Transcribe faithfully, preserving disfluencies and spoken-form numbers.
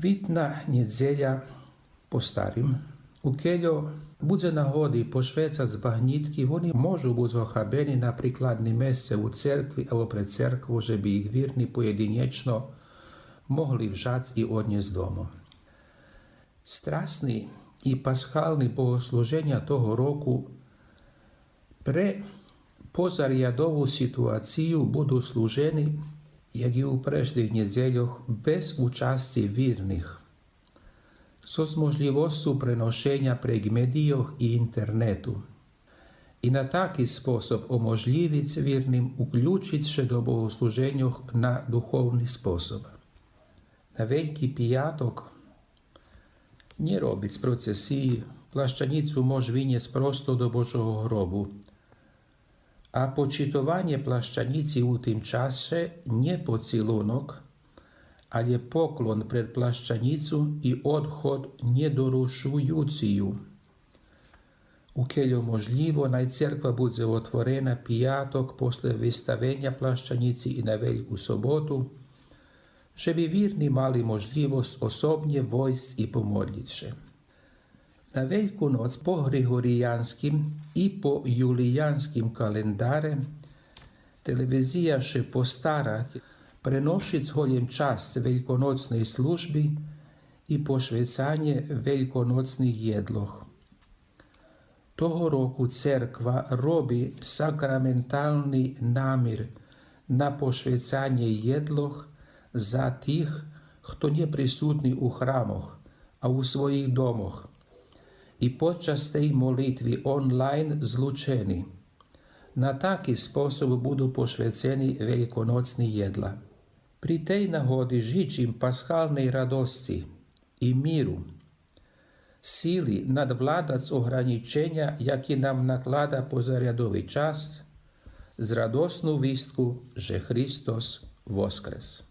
Квитна нєдзеля по старим. У кельо будзе нагоди пошвецац багнїтки, вони можу буц охабени на прикладни месце у церкви або пред церкву, же би их вирни поєдинєчно могли вжац и однєсц дому. Страсни и пасхални богослуженя того року пре позарядову ситуацию буду служени, як и у прешлих нєдзельох, без учасци вирних, зоз можлївосцу преношеня прейґ медийох и интернету. И на таки способ оможлївиц вирним уключиц ше до богослуженьох на духовни способ. На Вельки пияток нє робиц процесиї, плащанїцу мож винєсц просто до Божого гробу. А почитованє плащанїци у тим часе нє поцилунок, алє поклон пред плащанїцу и одход нєдорушуюци ю. У кельо можлїво, най церква будзе отворена пияток после виставеня плащанїци и на Вельку соботу, же би вирни мали можлївосц особнє войсц и помодлїц ше. На Вельку ноц по григориянским и по юлиянским календаре телевизия ше постара преношиц голєм часц вельконоцней служби и пошвецанє вельконоцних єдлох. Того року церква роби сакраментални намир на пошвецанє єдлох за тих хто нє присутни у храмох, а у своїх домох, и подчас тей молитви онлайн злучени. На таки способ буду пошвецени вельконоцни єдла. При тей нагоди жичим пасхалней радосци и миру, сили надвладац огранїченя, яки нам наклада позарядови час, з радосну вистку же Христос воскрес.